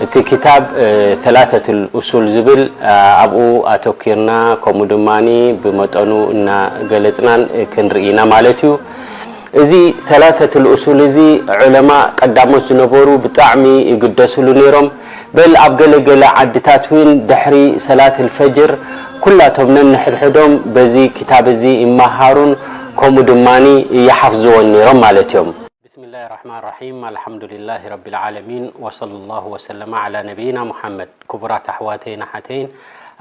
እቲ ክታብ ሰላሰቱል ኡሱል ዝብል ኣብኡ ኣተኪርና፣ ከምኡ ድማ ብመጠኑ እናገለፅናን ክንርኢ ኢና ማለት እዩ። እዚ ሰላሰቱል ኡሱል እዚ ዑለማ ቀዳሞት ዝነበሩ ብጣዕሚ ይግደስሉ ነይሮም። በል ኣብ ገለገለ ዓድታት እውን ድሕሪ ሰላት ልፈጅር ኩላቶም ነንሕድሕዶም በዚ ክታብ እዚ ይመሃሩን ከምኡ ድማ ይሓፍዝዎን ነይሮም ማለት እዮም። ብስምላህ ራሕማን ራሒም፣ ኣልሓምዱሊላህ ረቢል ዓለሚን፣ ወሰለላሁ ወሰለመ ዓላ ነቢይና ሙሓመድ። ክቡራት ኣሕዋተይን ኣሓተይን፣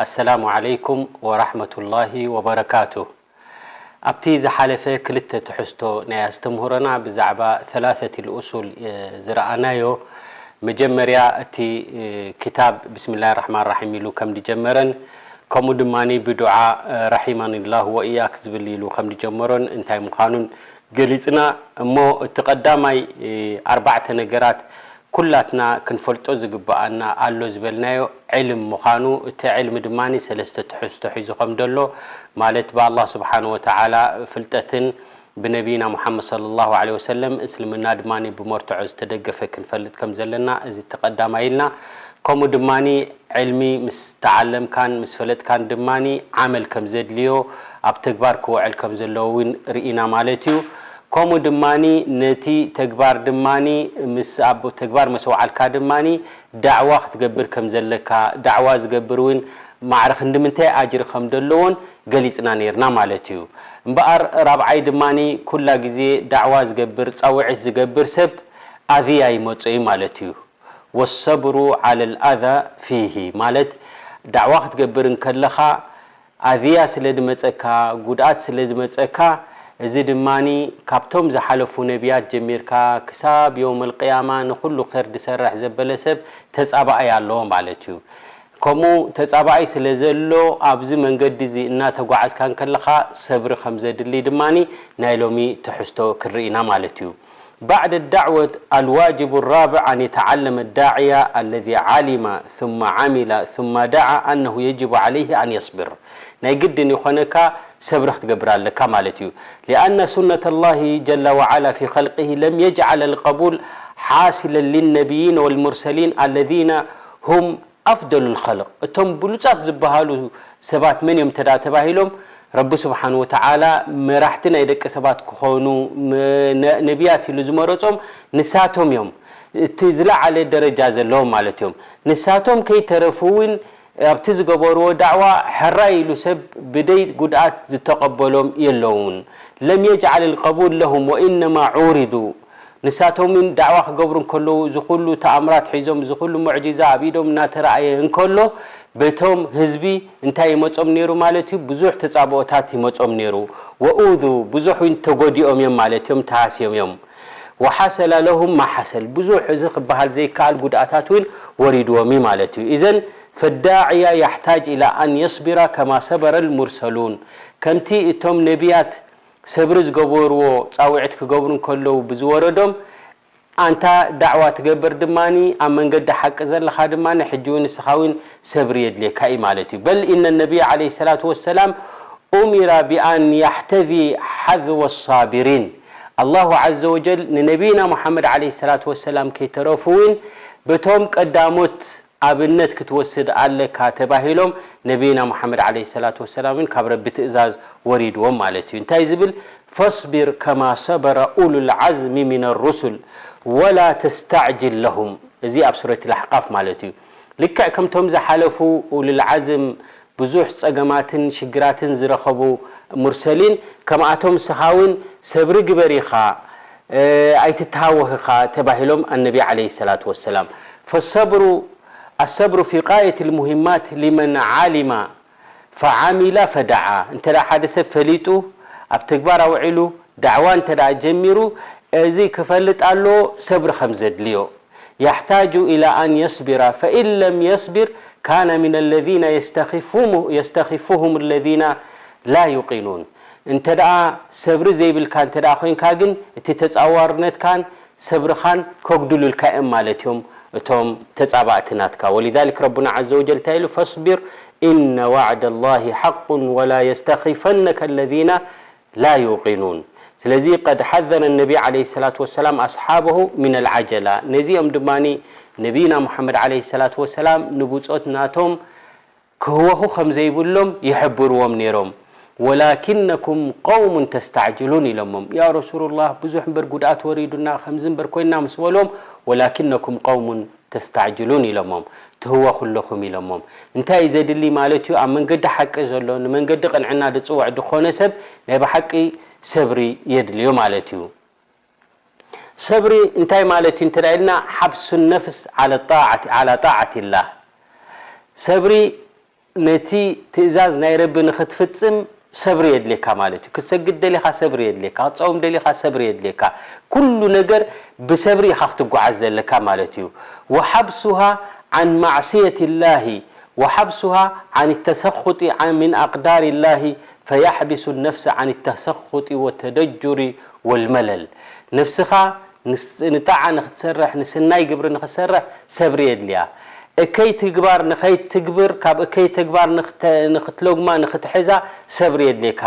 ኣሰላሙ ዓለይኩም ወራሕመቱላሂ ወበረካቱ። ኣብቲ ዝሓለፈ ክልተ ትሕዝቶ ናይ ኣስተምህሮና ብዛዕባ ሰላሰቲል ኡሱል ዝረኣናዮ፣ መጀመርያ እቲ ክታብ ብስምላህ ራሕማን ራሒም ኢሉ ከም ዝጀመረን ከምኡ ድማ ብዱዓ ረሒማኒላሁ ወኢያክ ዝብል ኢሉ ከም ዝጀመሮን እንታይ ምዃኑን ገሊጽና። እሞ እቲ ቀዳማይ ኣርባዕተ ነገራት ኩላትና ክንፈልጦ ዝግብኣና ኣሎ ዝበልናዮ ዕልም ምዃኑ፣ እቲ ዕልሚ ድማ ሰለስተ ትሕዝቶ ሒዙ ከም ዘሎ፣ ማለት ብኣላህ ስብሓን ወተዓላ ፍልጠትን ብነቢይና ሙሓመድ ሰለላሁ ዐለይሂ ወሰለም እስልምና ድማ ብመርትዖ ዝተደገፈ ክንፈልጥ ከም ዘለና፣ እዚ እቲ ቀዳማይ ኢልና። ከምኡ ድማ ዕልሚ ምስ ተዓለምካን ምስ ፈለጥካን ድማ ዓመል ከም ዘድልዮ፣ ኣብ ተግባር ክውዕል ከም ዘለዎ እውን ርኢና ማለት እዩ። ከምኡ ድማ ነቲ ተግባር ድማ ምስ ኣብ ተግባር ምስ ኣውዓልካ ድማ ዳዕዋ ክትገብር ከም ዘለካ፣ ዳዕዋ ዝገብር እውን ማዕረ ክንዲ ምንታይ ኣጅሪ ከም ዘለዎን ገሊጽና ነይርና ማለት እዩ። እምበኣር ራብዓይ ድማ ኩላ ግዜ ዳዕዋ ዝገብር፣ ጻውዒት ዝገብር ሰብ ኣዝያ ይመጾ እዩ ማለት እዩ። ወሰብሩ ዓለል ኣዛ ፊሂ፣ ማለት ዳዕዋ ክትገብር እንከለኻ ኣዝያ ስለ ዝመጸካ፣ ጉድኣት ስለ ዝመጸካ፣ እዚ ድማ ካብቶም ዝሓለፉ ነቢያት ጀሚርካ ክሳብ የውመል ቅያማ ንኹሉ ኸይር ዝሰርሕ ዘበለ ሰብ ተጻባኣይ ኣለዎ ማለት እዩ። ከምኡ ተጻባኣይ ስለ ዘሎ ኣብዚ መንገዲ እዚ እናተጓዓዝካ እንከለኻ ሰብሪ ከም ዘድሊ ድማ ናይ ሎሚ ትሕዝቶ ክንርኢ ኢና ማለት እዩ። بعد الدعوة الواجب الرابع أن يتعلم الداعية الذي علم ثم عمل ثم دعا أنه يجب عليه أن يصبر. ናይ ግድን ይኾነካ ሰብሪ ክትገብር ኣለካ ማለት እዩ። لأن سنة الله جل وعلا في خلقه لم يجعل القبول حاصلا للنبيين والمرسلين الذين هم أفضل الخلق. እቶም ብሉጻት ዝበሃሉ ሰባት መን እዮም እንተ ደኣ ተባሂሎም፣ ረቢ ስብሓን ወተዓላ መራሕቲ ናይ ደቂ ሰባት ክኾኑ፣ ነ-፣ ነቢያት ኢሉ ዝመረጾም ንሳቶም እዮም። እቲ ዝለዓለ ደረጃ ዘለዎም ማለት እዮም። ንሳቶም ከይተረፉ እውን ኣብቲ ዝገበርዎ ዳዕዋ ሕራይ ኢሉ ሰብ ብደይ ጉድኣት ዝተቐበሎም የለውን። ለም የጅዓል ልቀቡል ለሁም ወኢነማ ዑሪዱ። ንሳቶም እውን ዳዕዋ ክገብሩ እንከለዉ፣ እዚ ኩሉ ተኣምራት ሒዞም፣ እዚ ኩሉ ሙዕጂዛ ኣብ ኢዶም እናተረኣየ እንከሎ፣ በቶም ህዝቢ እንታይ ይመጾም ነይሩ ማለት እዩ? ብዙሕ ተጻብኦታት ይመጾም ነይሩ። ወኡዙ፣ ብዙሕ እውን ተጎዲኦም እዮም ማለት እዮም፣ ተሃስዮም እዮም። ወሓሰለ ለሁም ማ ሓሰል፣ ብዙሕ እዚ ክበሃል ዘይከኣል ጉድኣታት እውን ወሪድዎም እዩ ማለት እዩ። ኢዘን ፈዳዕያ ያሕታጅ ኢላ ኣን የስቢራ ከማ ሰበረ ልሙርሰሉን፣ ከምቲ እቶም ነቢያት ሰብሪ ዝገበርዎ ጻውዒት ክገብሩ እንከለዉ ብዝወረዶም ኣንታ ዳዕዋ ትገብር ድማኒ ኣብ መንገዲ ሓቂ ዘለኻ ድማኒ ሕጂ እውን ንስኻ እውን ሰብሪ የድልየካ እዩ ማለት እዩ። በል ኢነ ነቢይ ዓለይሂ ሰላቱ ወሰላም ኡሚራ ብኣን ያሕተዚ ሓዝወ ሳቢሪን። ኣላሁ ዓዘ ወጀል ንነቢይና ሙሓመድ ዓለይሂ ሰላቱ ወሰላም ከይተረፉ እውን በቶም ቀዳሞት ኣብነት ክትወስድ ኣለካ ተባሂሎም ነቢይና ሙሓመድ ዓለይሂ ሰላቱ ወሰላም እውን ካብ ረቢ ትእዛዝ ወሪድዎም ማለት እዩ። እንታይ ዝብል? ፈስቢር ከማ ሰበረ ኡሉል ዓዝሚ ሚነ ሩሱል ወላ ተስተዕጅል ለሁም። እዚ ኣብ ሱረት ልኣሕቃፍ ማለት እዩ። ልክዕ ከምቶም ዝሓለፉ ኡሉል ዓዝም ብዙሕ ጸገማትን ሽግራትን ዝረኸቡ ሙርሰሊን ከምኣቶም ንስኻ እውን ሰብሪ ግበር ኢኻ፣ እ፣ ኣይትተሃወኽ ኢኻ ተባሂሎም ኣነቢ ዓለይሂ ሰላቱ ወሰላም። ፈሰብሩ ኣሰብሩ ፊ ቃየት ልሙሂማት ሊመን ዓሊማ ፈዓሚላ ፈደዓ። እንተ ደኣ ሓደ ሰብ ፈሊጡ ኣብ ተግባር ኣውዒሉ ዳዕዋ እንተ ደኣ ጀሚሩ፣ እዚ ክፈልጥ ኣለዎ ሰብሪ ከም ዘድልዮ። يحتاج إلى أن يصبر، فإن لم يصبر كان من الذين يستخفهم، يستخفهم الذين لا يوقنون። እንተ ደኣ ሰብሪ ዘይብልካ እንተ ደኣ ኮይንካ ግን እቲ ተጻዋርነትካን ሰብርኻን ከጉድሉልካ እዮም ማለት እዮም እቶም ተጻባእቲ ናትካ። ولذلك ረቡና ዓዘ ወጀል እንታይ ኢሉ? فاصبر إن وعد الله حق ولا يستخفنك الذين لا يوقنون። ስለዚ ቀድ ሓዘረ ነቢ ዓለይሂ ሰላቱ ወሰላም ኣስሓበሁ ሚነል ዓጀላ። ነዚኦም ድማ ነቢና ሙሓመድ ዓለይሂ ሰላቱ ወሰላም ንብጾት ናቶም ክህወኹ ከም ዘይብሎም ይሕብርዎም ነይሮም። ወላኪነኩም ቀውሙን ተስተዕጅሉን ኢሎሞም። ያ ረሱሉላህ፣ ብዙሕ እምበር ጉድኣት ወሪዱና፣ ከምዚ እምበር ኮይንና ምስ በልዎም፣ ወላኪነኩም ቀውሙን ተስተዕጅሉን ኢሎሞም። ትህወኹ ኣለኹም ኢሎሞም። እንታይ እዩ ዘድሊ ማለት እዩ? ኣብ መንገዲ ሓቂ ዘሎ፣ ንመንገዲ ቅንዕና ዝጽውዕ ዝኾነ ሰብ ናይ ብሓቂ ሰብሪ የድልዮ ማለት እዩ። ሰብሪ እንታይ ማለት እዩ እንተ ኢልና፣ ሓብሱ ነፍስ ዓለ ጣዓት፣ ዓላ ጣዓት ኢላህ። ሰብሪ ነቲ ትእዛዝ ናይ ረቢ ንኽትፍጽም ሰብሪ የድልየካ ማለት እዩ። ክትሰግድ ደሊኻ ሰብሪ የድልየካ፣ ክትጸውም ደሊኻ ሰብሪ የድልየካ። ኩሉ ነገር ብሰብሪ ኢኻ ክትጓዓዝ ዘለካ ማለት እዩ። ወሓብሱሃ ዓን ማዕስየት ላሂ ወሓብሱሃ ዓን ተሰኹጢ ዓን ምን ኣቅዳር ላሂ ፈያሕቢሱ ነፍሰ ዓን ተሰኹጢ ወተደጁሪ ወልመለል። ነፍስኻ ንስ-፣ ንጣዓ ንኽትሰርሕ፣ ንስናይ ግብሪ ንኽትሰርሕ ሰብሪ የድልያ። እከይ ትግባር ንኸይትግብር፣ ካብ እከይ ተግባር ንኽተ-፣ ንኽትለጉማ፣ ንኽትሕዛ ሰብሪ የድልየካ።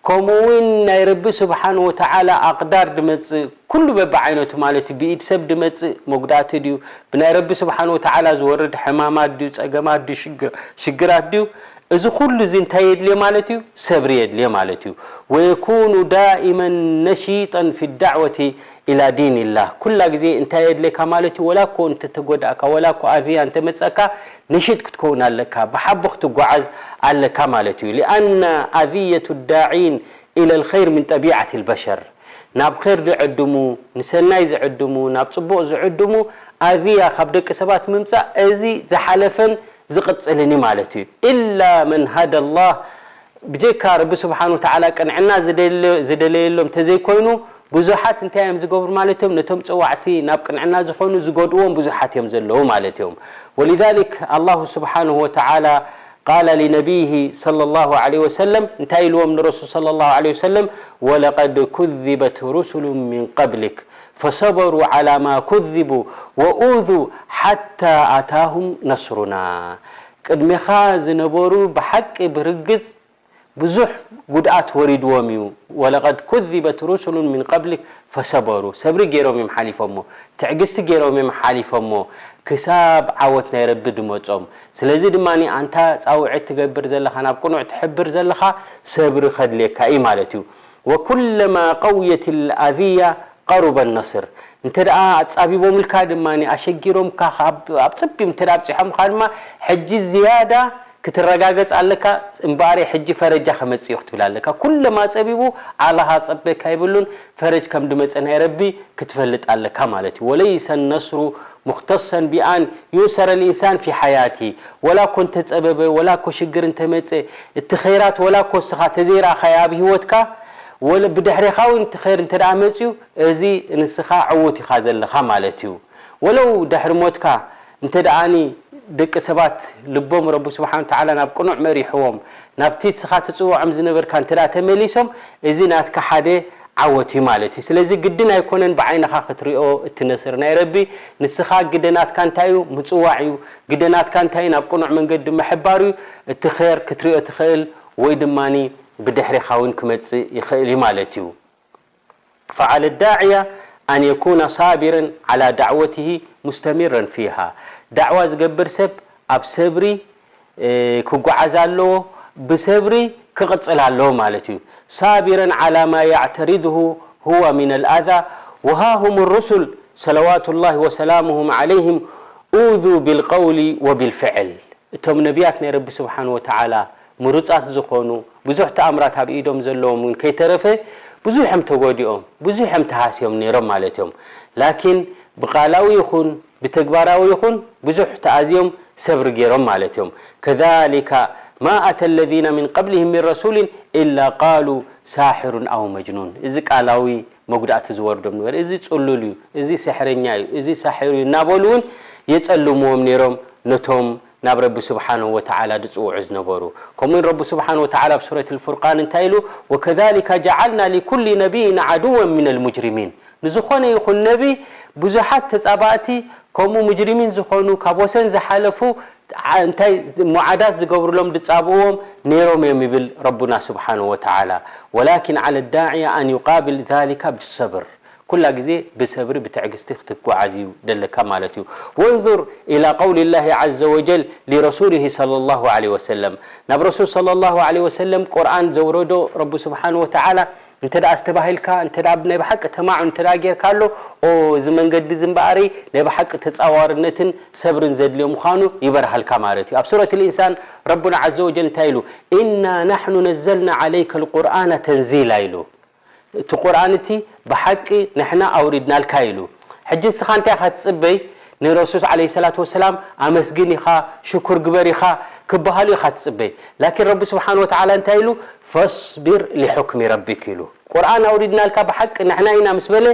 ከምኡ እውን ናይ ረቢ ስብሓን ወተዓላ ኣቕዳር ድመጽእ፣ ኩሉ በብዓይነቱ ማለት እዩ፣ ብኢድ ሰብ ድመጽእ መጉዳእቲ ድዩ፣ ብናይ ረቢ ስብሓን ወተዓላ ዝወርድ ሕማማት ድዩ፣ ጸገማት ድዩ፣ ሽግር-፣ ሽግራት ድዩ፣ እዚ ኩሉ እዚ እንታይ የድልዮ ማለት እዩ? ሰብሪ የድልዮ ማለት እዩ። ወየኩኑ ዳኢመን ነሺጠን ፊ ዳዕወቲ ኢላ ዲንላህ። ኩላ ግዜ እንታይ የድልየካ ማለት እዩ? ወላ እኮ እንተተጎዳእካ፣ ወላ እኮ ኣዝያ እንተመጸካ፣ ነሺጥ ክትከውን ኣለካ፣ ብሓቦ ክትጓዓዝ ኣለካ ማለት እዩ። ሊኣነ ኣዝየቱ ዳዒን ኢለል ኸይር ምን ጠቢዓት ልበሸር። ናብ ኸይር ዝዕድሙ፣ ንሰናይ ዝዕድሙ፣ ናብ ጽቡቕ ዝዕድሙ፣ ኣዝያ ካብ ደቂ ሰባት ምምጻእ፣ እዚ ዝሓለፈን ዝቕጽልን እዩ ማለት እዩ። ኢላ መን ሃደ ላህ፣ ብጀካ ረቢ ስብሓን ወተዓላ ቅንዕና ዝደለ-፣ ዝደለየሎም ተዘይኮይኑ፣ ብዙሓት እንታይ እዮም ዝገብሩ ማለት እዮም? ነቶም ጸዋዕቲ ናብ ቅንዕና ዝኾኑ ዝጎድእዎም ብዙሓት እዮም ዘለዉ ማለት እዮም። ወሊዛሊክ ኣላሁ ስብሓንሁ ወተዓላ ቃለ ሊነቢይሂ ሰለላሁ ዐለይሂ ወሰለም፣ እንታይ ኢልዎም ንረሱል ሰለላሁ ዐለይሂ ወሰለም? ወለቀድ ኩዚበት ሩሱሉ ሚን ቀብሊክ ፈሰበሩ ዐላ ማ ኩዚቡ ወኡዙ ሓታ ኣታሁም ነስሩና። ቅድሜኻ ዝነበሩ ብሓቂ ብርግጽ ብዙሕ ጉድኣት ወሪድዎም እዩ። ወለቀድ ኩዚበት ሩሱሉን ሚን ቀብሊክ ፈሰበሩ። ሰብሪ ገይሮም እዮም ሓሊፎሞ። ትዕግስቲ ገይሮም እዮም ሓሊፎሞ። ክሳብ ዓወት ናይ ረቢ ድመጾም። ስለዚ ድማ ኣንታ ጻውዒት ትገብር ዘለኻ፣ ናብ ቅኑዕ ትሕብር ዘለኻ፣ ሰብሪ ከድልየካ እዩ ማለት እዩ። ወኩለማ ቀውየት ልኣዝያ ቀሩበ ነስር። እንተ ደኣ ኣጻቢቦምልካ ድማ፣ ኣሸጊሮምካ፣ ኣብ፣ ኣብ ጸቢብ እንተ ደኣ ኣብጺሖምካ ድማ፣ ሕጂ ዝያዳ ክትረጋገጽ ኣለካ፣ እምበኣር ሕጂ ፈረጃ ክመጽእ እዩ ክትብል ኣለካ። ኩለማ ጸቢቡ፣ ኣላኻ ጸበካ ይብሉን፣ ፈረጅ ከም ድመጸ ናይ ረቢ ክትፈልጥ ኣለካ ማለት እዩ። ወለይሰ ነስሩ ሙኽተሰን ቢኣን ዩእሰረ ልኢንሳን ፊ ሓያቲ። ወላ እኮ እንተጸበበ፣ ወላ እኮ ሽግር እንተመጸ፣ እቲ ኸይራት ወላ እኮ እስኻ ተዘይረኣኻዮ ኣብ ህይወትካ፣ ወለ ብድሕሬኻ እውን እቲ ኸይር እንተ ደኣ መጽዩ፣ እዚ ንስኻ ዕዉት ኢኻ ዘለኻ ማለት እዩ። ወለው ድሕሪ ሞትካ እንተ ደኣኒ ደቂ ሰባት ልቦም ረቢ ስብሓን ወተዓላ ናብ ቅኑዕ መሪሕዎም፣ ናብቲ ንስኻ ትጽውዖም ዝነበርካ እንተ ደኣ ተመሊሶም፣ እዚ ናትካ ሓደ ዓወት እዩ ማለት እዩ። ስለዚ ግድን ኣይኮነን ብዓይንኻ ክትሪኦ እቲ ነስር ናይ ረቢ፣ ንስኻ ግደ ናትካ እንታይ እዩ? ምጽዋዕ እዩ። ግደ ናትካ እንታይ እዩ? ናብ ቅኑዕ መንገዲ ምሕባር እዩ። እቲ ኸይር ክትሪኦ ትኽእል ወይ ድማኒ ብድሕሬኻ እውን ክመጽእ ይኽእል እዩ ማለት እዩ። ፈዓለ ዳዕያ ኣን የኩነ ሳቢረን ዓላ ዳዕወትሂ ሙስተሚረን ፊሃ። ዳዕዋ ዝገብር ሰብ ኣብ ሰብሪ፣ እ፣ ክጓዓዝ ኣለዎ፣ ብሰብሪ ክቕጽል ኣለዎ ማለት እዩ። ሳቢረን ዓላ ማ ያዕተሪድሁ ሁወ ሚነል ኣዛ ወሃሁም ሩሱል ሰለዋቱላሂ ወሰላሙሁም ዓለይሂም ኡዙ ቢልቀውሊ ወቢልፍዕል። እቶም ነቢያት ናይ ረቢ ስብሓን ወተዓላ ምሩጻት ዝኾኑ፣ ብዙሕ ተኣምራት ኣብ ኢዶም ዘለዎም እውን ከይተረፈ፣ ብዙሕ እዮም ተጎዲኦም፣ ብዙሕ እዮም ተሃስዮም ነይሮም ማለት እዮም። ላኪን ብቃላዊ ይኹን ብተግባራዊ ይኹን ብዙሕ ተኣዝዮም ሰብሪ ገይሮም ማለት እዮም። ከዛሊካ ማ ኣተ ለዚነ ሚን ቀብሊሂም ሚን ረሱሊን ኢላ ቃሉ ሳሒሩን ኣው መጅኑን። እዚ ቃላዊ መጉዳእቲ ዝወርዶም ነበረ። እዚ ጽሉል እዩ፣ እዚ ስሕረኛ እዩ፣ እዚ ሳሒር እዩ እናበሉ እውን የጸልምዎም ነይሮም ነቶም ናብ ረቢ ስብሓንሁ ወተዓላ ዝጽውዑ ዝነበሩ። ከምኡውን ረቢ ስብሓንሁ ወተዓላ ኣብ ሱረት ልፉርቃን እንታይ ኢሉ? ወከዛሊከ ጀዓልና ሊኩሊ ነቢይን ዓድወን ሚነል ሙጅሪሚን። ንዝኾነ ይኹን ነቢ ብዙሓት ተጻባእቲ ከምኡ ሙጅሪሚን ዝኾኑ ካብ ወሰን ዝሓለፉ እንታይ ሙዓዳት ዝገብሩሎም ዝጻብእዎም ነይሮም እዮም ይብል ረቡና ስብሓንሁ ወተዓላ። ወላኪን ዓለ ዳዕያ ኣን ዩቃብል ዛሊካ ብሰብር። ኩላ ግዜ ብሰብሪ ብትዕግስቲ ክትጓዓዝ እዩ ደለካ ማለት እዩ። ወንዙር ኢላ ቀውሊ ላሂ ዓዘ ወጀል ሊረሱሊሂ ሰለላሁ ዓለይሂ ወሰለም። ናብ ረሱል ሰለላሁ ዓለይሂ ወሰለም ቁርኣን ዘውረዶ ረቡ ስብሓንሁ ወተዓላ እንተ ደኣ ኣስተባሂልካ፣ እንተ ደኣ ናይ ብሓቂ ተማዑ እንተ ደኣ ጌርካሉ፣ ኦ፣ እዚ መንገዲ እዚ እምበኣረይ ናይ ብሓቂ ተጻዋርነትን ሰብርን ዘድልዮ ምዃኑ ይበርሃልካ ማለት እዩ። ኣብ ሱረት ልኢንሳን ረቡና ዓዘ ወጀል እንታይ ኢሉ? ኢና ናሕኑ ነዘልና ዓለይከ ልቁርኣና ተንዚላ ኢሉ። እቲ ቁርኣን እቲ ብሓቂ ንሕና ኣውሪድናልካ ኢሉ። ሕጂ ንስኻ እንታይ ኢኻ ትጽበይ? ንረሱል ዓለይሂ ሰላቱ ወሰላም ኣመስግን ኢኻ፣ ሽኩር ግበር ኢኻ ክበሃሉ ኢኻ ትጽበይ። ላኪን ረቢ ስብሓን ወተዓላ እንታይ ኢሉ? ፈስቢር ሊሑክሚ ረቢክ ኢሉ። ቁርኣን ኣውሪድናልካ ብሓቂ ንሕና ኢና ምስ በለ፣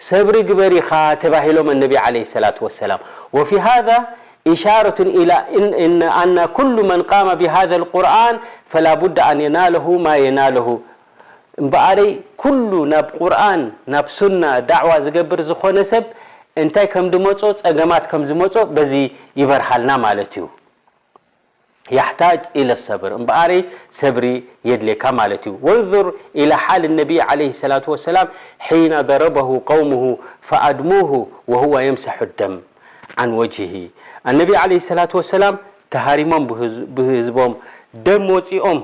ሰብሪ ግበር ኢኻ ተባሂሎም ኣነቢ ዓለይሂ ሰላቱ ወሰላም። ወፊ ሃዛ ኢሻረቱን ኢላ እን- እን- ኣና ኩሉ መን ቃመ ቢሃዘ ልቁርኣን ፈላ ቡድ ኣን የናለሁ ማ የናለሁ። እምበኣረይ ኩሉ ናብ ቁርኣን ናብ ሱና ዳዕዋ ዝገብር ዝኾነ ሰብ እንታይ ከም ድመጾ ጸገማት ከም ዝመጾ በዚ ይበርሃልና ማለት እዩ። ያሕታጅ ኢለ ሰብር እምበኣረይ ሰብሪ የድልየካ ማለት እዩ። ወንዙር ኢላ ሓል ነቢይ ዓለይሂ ሰላቱ ወሰላም ሒነ ደረበሁ ቀውሙሁ ፈኣድሙሁ ወሁወ የምሰሑ ደም ዓን ወጅሂ። ኣነቢ ዓለይሂ ሰላቱ ወሰላም ተሃሪሞም ብህዝ- ብህዝቦም ደም ወፂኦም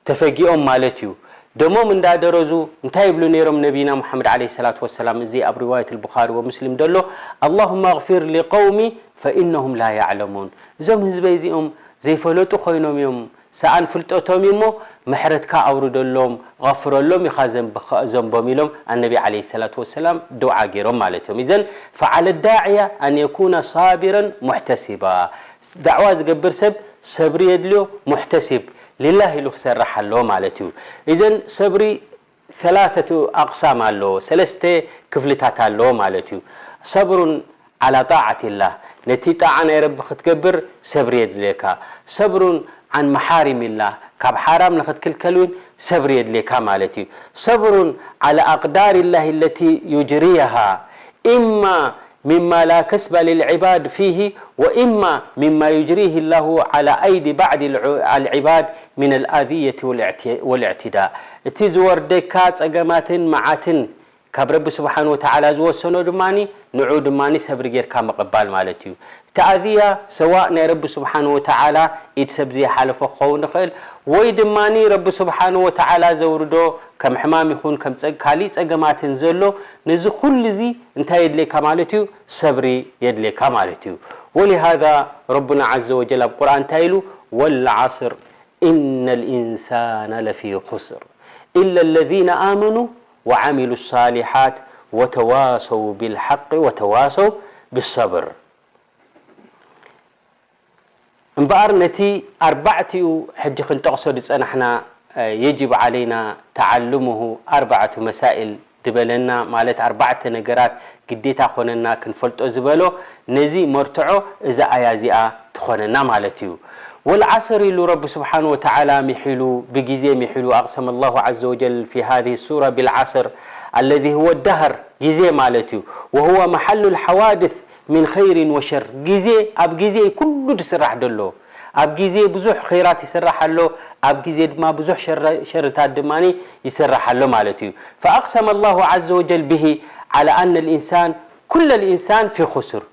ተፈጊኦም ማለት እዩ። ደሞም እንዳደረዙ እንታይ ይብሉ ነይሮም ነቢና ሙሓመድ ዓለይሂ ሰላቱ ወሰላም? እዚ ኣብ ሪዋየት ልቡኻሪ ወሙስሊም ደሎ፣ ኣላሁመ ኣግፊር ሊቀውሚ ፈኢነሁም ላ ያዕለሙን። እዞም ህዝበይ እዚኦም ዘይፈለጡ ኮይኖም እዮም፣ ሰኣን ፍልጠቶም እዩ እሞ ምሕረትካ ኣውርደሎም፣ غፍረሎም ኢኻ ዘንብኻ- ዘንቦም ኢሎም ኣነቢ ዓለይሂ ሰላቱ ወሰላም ድውዓ ገይሮም ማለት እዮም። ኢዘን ፈዓለ ዳዕያ ኣን የኩነ ሳቢረን ሙሕተሲባ። ዳዕዋ ዝገብር ሰብ ሰብሪ የድልዮ፣ ሙሕተሲብ ሊላህ ኢሉ ክሰርሕ ኣለዎ ማለት እዩ። ኢዘን ሰብሪ ሰላሰቱ ኣቕሳም ኣለዎ፣ ሰለስተ ክፍልታት ኣለዎ ማለት እዩ። ሰብሩን ዓላ ጣዓቲላህ፣ ነቲ ጣዓ ናይ ረቢ ክትገብር ሰብሪ የድልየካ። ሰብሩን ዓን መሓሪሚላህ፣ ካብ ሓራም ንኽትክልከል እውን ሰብሪ የድልየካ ማለት እዩ። ሰብሩን ዓላ ኣቅዳሪላህ ለቲ ዩጅሪያሃ፣ ኢማ ሚማ ላ ከስባ ልልዕባድ ፊሂ ወኢማ ሚማ ዩጅሪሂ ላሁ ዓላ ኣይዲ ባዕድ ልዑ- ኣልዕባድ ሚን ኣልኣዝየቲ ወልእዕቲ- ወልእዕትዳ። እቲ ዝወርደካ ጸገማትን መዓትን ካብ ረቢ ስብሓን ወተዓላ ዝወሰኖ ድማ ንዑ ድማ ሰብሪ ጌርካ ምቕባል ማለት እዩ። እቲ ኣዝያ ሰዋእ ናይ ረቢ ስብሓን ወተዓላ ኢድ ሰብ ዘይሓለፎ ክኸውን ይኽእል፣ ወይ ድማ ረቢ ስብሓን ወተዓላ ዘውርዶ ከም ሕማም ይኹን ከም ጸ- ካሊእ ጸገማትን ዘሎ ነዚ ኩሉ እዚ እንታይ የድልየካ ማለት እዩ? ሰብሪ የድልየካ ማለት እዩ። ወሊሃዛ ረቡና ዓዘ ወጀል ኣብ ቁርኣን እንታይ ኢሉ? ወልዓስር ኢነ ልኢንሳነ ለፊ ኹስር ኢለ ለዚነ ኣመኑ ወዓሚሉ ሳሊሓት ወተዋሰው ቢልሓቂ ወተዋሰው ብሰብር። እምበኣር ነቲ ኣርባዕቲኡ ሕጂ ክንጠቕሶ ዝጸናሕና የጅብ ዓለይና ተዓልሙሁ ኣርባዕቱ መሳኢል ዝበለና ማለት ኣርባዕተ ነገራት ግዴታ ኮነና ክንፈልጦ ዝበሎ ነዚ መርትዖ እዛ ኣያ እዚኣ ትኾነና ማለት እዩ። ወልዓስር ኢሉ ረቢ ስብሓን ወተዓላ ሚሒሉ ብግዜ ሚሒሉ ኣቅሰመ ላሁ ዓዘ ወጀል ፊ ሃዚህ ሱራ ቢልዓስር ኣለዚ ህወ ዳህር ግዜ ማለት እዩ። ወሁወ መሓሉ ልሓዋድስ ሚን ኸይሪን ወሸር ግዜ ኣብ ግዜ ኩሉ ዝስራሕ ደሎ ኣብ ግዜ ብዙሕ ኸይራት ይስራሕ ኣሎ ኣብ ግዜ ድማ ብዙሕ ሸርታት ድማ ይስራሕ ኣሎ ማለት እዩ። ፈኣቅሰመ ላሁ ዓዘ ወጀል ብሂ ዓላ ኣነ ልኢንሳን ኩለ ልኢንሳን ፊ ኹሱር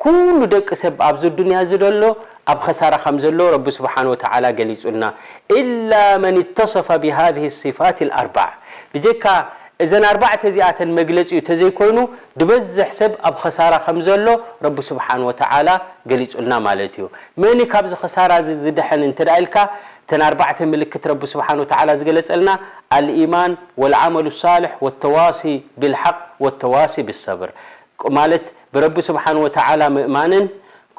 ኩሉ ደቂ ሰብ ኣብዚ ዱንያ እዚ ዘሎ ኣብ ኸሳራ ከም ዘሎ ረቢ ስብሓን ወተዓላ ገሊጹልና። ኢላ መን እተሰፈ ብሃዚህ ስፋት ልኣርባዕ ብጀካ እዘን ኣርባዕተ እዚኣተን መግለጺኡ ተዘይኮይኑ ድበዝሕ ሰብ ኣብ ኸሳራ ከም ዘሎ ረቢ ስብሓን ወተዓላ ገሊጹልና ማለት እዩ። መን ካብዚ ኸሳራ እዚ ዝድሐን እንተ ደኣ ኢልካ እተን ኣርባዕተ ምልክት ረቢ ስብሓን ወተዓላ ዝገለጸልና ኣልኢማን ወልዓመሉ ሳልሕ ወተዋሲ ብልሓቅ ወተዋሲ ብሰብር ማለት ብረቢ ስብሓን ወተዓላ ምእማንን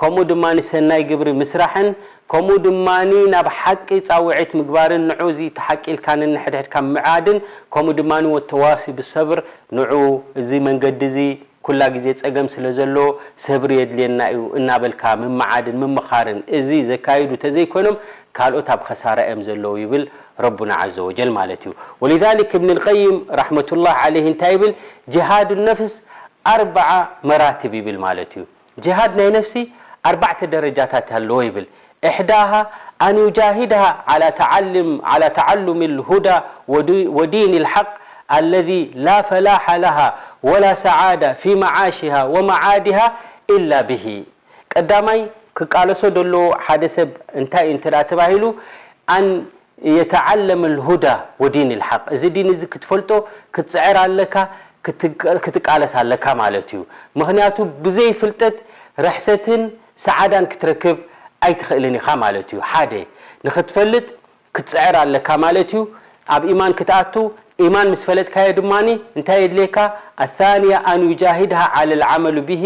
ከምኡ ድማ ሰናይ ግብሪ ምስራሕን ከምኡ ድማ ናብ ሓቂ ጻውዒት ምግባርን ንዑ እዚ ተሓቂ ኢልካ ነንሕድሕድካ ምምዓድን ከምኡ ድማ ወተዋሲ ብሰብር ንዑ እዚ መንገዲ እዚ ኩላ ግዜ ጸገም ስለ ዘሎ ሰብሪ የድልየና እዩ እናበልካ ምምዓድን ምምኻርን እዚ ዘካይዱ ተዘይኮይኖም ካልኦት ኣብ ኸሳራ እዮም ዘለዉ ይብል ረቡና ዐዘ ወጀል ማለት እዩ። ወሊዛሊክ እብን ልቀይም ረሕመቱላህ ዐለይህ እንታይ ይብል? ጅሃዱ ነፍስ ኣርበዓ መራትብ ይብል ማለት እዩ። ጅሃድ ናይ ነፍሲ ኣርባዕተ ደረጃታት ኣለዎ ይብል። إحداها أن يجاهدها على تعلم على تعلم الهدى ودي- ودين الحق الذي لا فلاح لها ولا سعادة في معاشها ومعادها إلا به. ቀዳማይ ክቃለሶ ደሎ ሓደ ሰብ እንታይ እዩ እንተ ደኣ ተባሂሉ፣ أن يتعلم الهدى ودين الحق، እዚ ዲን እዚ ክትፈልጦ ክትጽዕር ኣለካ፣ ክትቃለስ ኣለካ ማለት እዩ። ምኽንያቱ ብዘይ ፍልጠት ርሕሰትን ሰዓዳን ክትረክብ ኣይትኽእልን ኢኻ ማለት እዩ። ሓደ ንኽትፈልጥ ክትጽዕር ኣለካ ማለት እዩ። ኣብ ኢማን ክትኣቱ፣ ኢማን ምስ ፈለጥካዮ ድማ እንታይ የድልየካ? الثانية أن يجاهدها على العمل به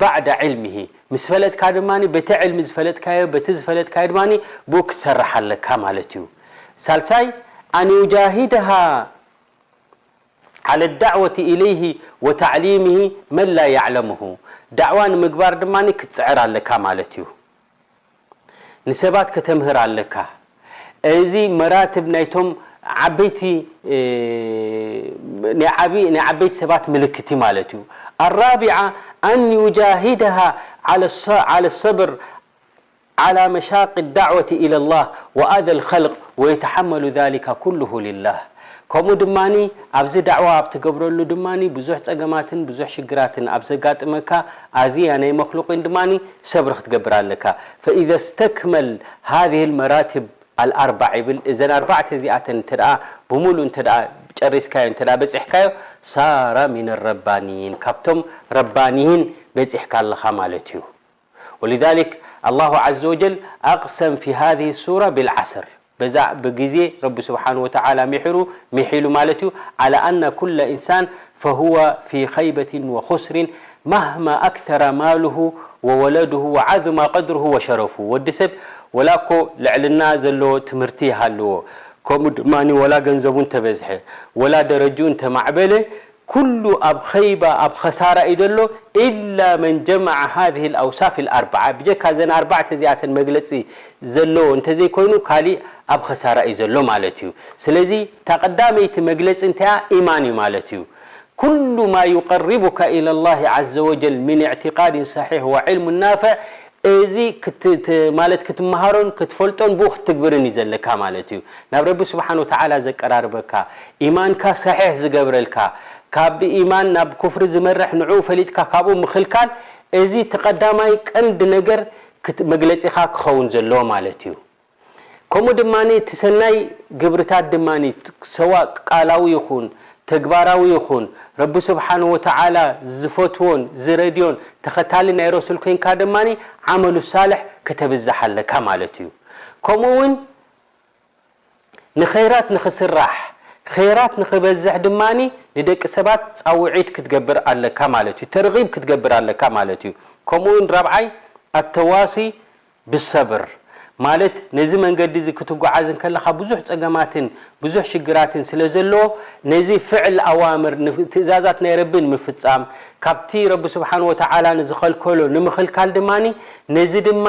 بعد علمه، ምስ ፈለጥካ ድማ በቲ ዕልሚ ዝፈለጥካዮ በቲ ዝፈለጥካዮ ድማ ብኡ ክትሰርሕ ኣለካ ማለት እዩ። ሳልሳይ أن يجاهدها على الدعوة إليه وتعليمه من لا يعلمه، ዳዕዋ ንምግባር ድማ ክትጽዕር ኣለካ ማለት እዩ። ንሰባት ከተምህር ኣለካ። እዚ መራትብ ናይቶም ዓበይቲ ናይ ዓበይቲ ሰባት ምልክት እዩ ማለት እዩ። الرابعة أن يجاهدها على الصبر على مشاق الدعوة إلى الله وأذى الخلق ويتحمل ذلك كله لله. ከምኡ ድማ ኣብዚ ዳዕዋ ኣብ ትገብረሉ ድማ ብዙሕ ጸገማትን ብዙሕ ሽግራትን ኣብ ዘጋጥመካ ኣዝያ ናይ መክሉቂን ድማ ሰብሪ ክትገብር ኣለካ። فإذا استكمل هذه المراتب الأربع ይብል። እዘን ኣርባዕተ እዚኣተን እንተ ደኣ ብምሉእ እንተ ደኣ ጨሪስካዮ እንተ ደኣ በጺሕካዮ ሳራ ሚን ረባኒን ካብቶም ረባኒን በጺሕካ ኣለኻ ማለት እዩ። ولذلك الله عز وجل أقسم في هذه السورة بالعصر። በዛ ብግዜ ረቢ ስብሓን ወተዓላ ሚሒሩ ሚሒሉ ማለት እዩ። على أن كل إنسان فهو في خيبة وخسر مهما أكثر ماله وولده وعظم قدره وشرفه። ወዲ ሰብ ወላ እኮ ልዕልና ዘለዎ ትምህርቲ ይሃልዎ፣ ከምኡ ድማ ወላ ገንዘቡ እንተበዝሐ፣ ወላ ደረጅኡ እንተማዕበለ፣ ኩሉ ኣብ ኸይባ ኣብ ኸሳራ እዩ ዘሎ። إلا من جمع هذه الأوصاف الأربعة، ብጀካ እዘን ኣርባዕተ እዚኣተን መግለጺ ዘለዎ እንተዘይኮይኑ ካሊእ ኣብ ኸሳራ እዩ ዘሎ ማለት እዩ። ስለዚ እታ ቀዳመይቲ መግለጺ እንታያ ኢማን እዩ ማለት እዩ። ኩሉ ማ ዩቀርቡካ ኢላ ላሂ ዐዘ ወጀል ሚን ኢዕቲቃድን ሰሒሕ ወዕልሙን ናፍዕ፣ እዚ ክት- ት- ማለት ክትመሃሮን ክትፈልጦን ብኡ ክትትግብርን እዩ ዘለካ ማለት እዩ። ናብ ረቢ ስብሓን ወተዓላ ዘቀራርበካ፣ ኢማንካ ሰሒሕ ዝገብረልካ፣ ካብ ኢማን ናብ ኩፍሪ ዝመርሕ ንዕኡ ፈሊጥካ ካብኡ ምኽልካል፣ እዚ እቲ ቀዳማይ ቀንዲ ነገር ክት- መግለጺኻ ክኸውን ዘለዎ ማለት እዩ። ከምኡ ድማ እቲ ሰናይ ግብርታት ድማ ሰዋእ ቃላዊ ይኹን ተግባራዊ ይኹን ረቢ ስብሓን ወተዓላ ዝፈትዎን ዝረድዮን ተኸታሊ ናይ ረሱል ኮይንካ ድማ ዓመሉ ሳልሕ ከተብዝሕ ኣለካ ማለት እዩ። ከምኡ እውን ንኸይራት ንኽስራሕ ኸይራት ንኽበዝሕ ድማ ንደቂ ሰባት ፃውዒት ክትገብር ኣለካ ማለት እዩ። ተርጊብ ክትገብር ኣለካ ማለት እዩ። ከምኡ እውን ራብዓይ ኣተዋሲ ብሰብር ማለት ነዚ መንገዲ እዚ ክትጓዓዝ እንከለኻ ብዙሕ ጸገማትን ብዙሕ ሽግራትን ስለ ዘለዎ ነዚ ፍዕል ኣዋምር ትእዛዛት ናይ ረቢ ንምፍጻም ካብቲ ረቢ ስብሓን ወተዓላ ንዝኸልከሎ ንምኽልካል ድማ ነዚ ድማ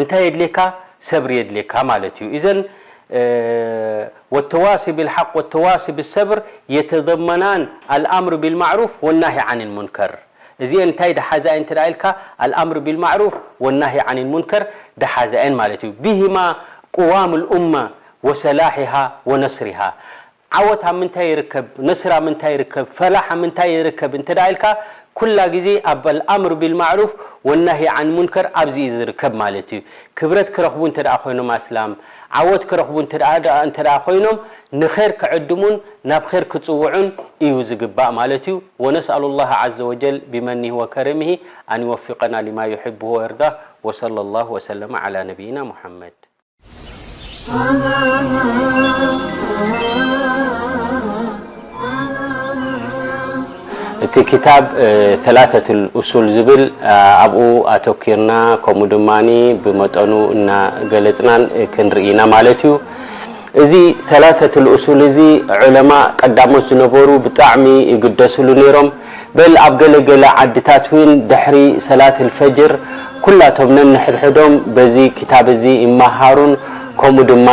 እንታይ የድልየካ? ሰብሪ የድልየካ ማለት እዩ። إذن والتواصي بالحق والتواصي بالصبر يتضمنان الأمر بالمعروف والنهي عن المنكر። እዚኤን እንታይ ደሓዛ እየን እንተ ኢልካ الأمر بالمعروف والنهي عن المنكر ደሓዛ እየን ማለት እዩ። بهما قوام الأمة وصلاحها ونصرها ዓወት ኣብ ምንታይ ይርከብ? ነስር ኣብ ምንታይ ይርከብ? ፈላሕ ኣብ ምንታይ ይርከብ? እንተ ኢልካ ኩላ ግዜ ኣብ الأمر بالمعروف والنهي عن المنكر ኣብዚ እዩ ዝርከብ ማለት እዩ። ክብረት ክረኽቡ እንተ ኮይኖም ኣስላም ዓወት ክረኽቡ እንተ እንተ ኮይኖም ንኸይር ክዕድሙን ናብ ኸይር ክጽውዑን እዩ ዝግባእ ማለት እዩ። ونسأل الله عز وجل بمنه وكرمه أن يوفقنا لما يحبه ويرضاه وصلى الله وسلم على نبينا محمد. እቲ ክታብ ሰላሰቱል ኡሱል ዝብል ኣብኡ ኣተኪርና ከምኡ ድማ ብመጠኑ እናገለፅናን ክንርኢ ኢና ማለት እዩ። እዚ ሰላሰቱል ኡሱል እዚ ዑለማ ቀዳሞት ዝነበሩ ብጣዕሚ ይግደስሉ ነይሮም። በል ኣብ ገለ ገለ ዓድታት እውን ድሕሪ ሰላት ልፈጅር ኩላቶም ነንሕድሕዶም በዚ ክታብ እዚ ይመሃሩን ከምኡ ድማ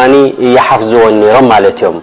ይሓፍዝወን ነይሮም ማለት እዮም።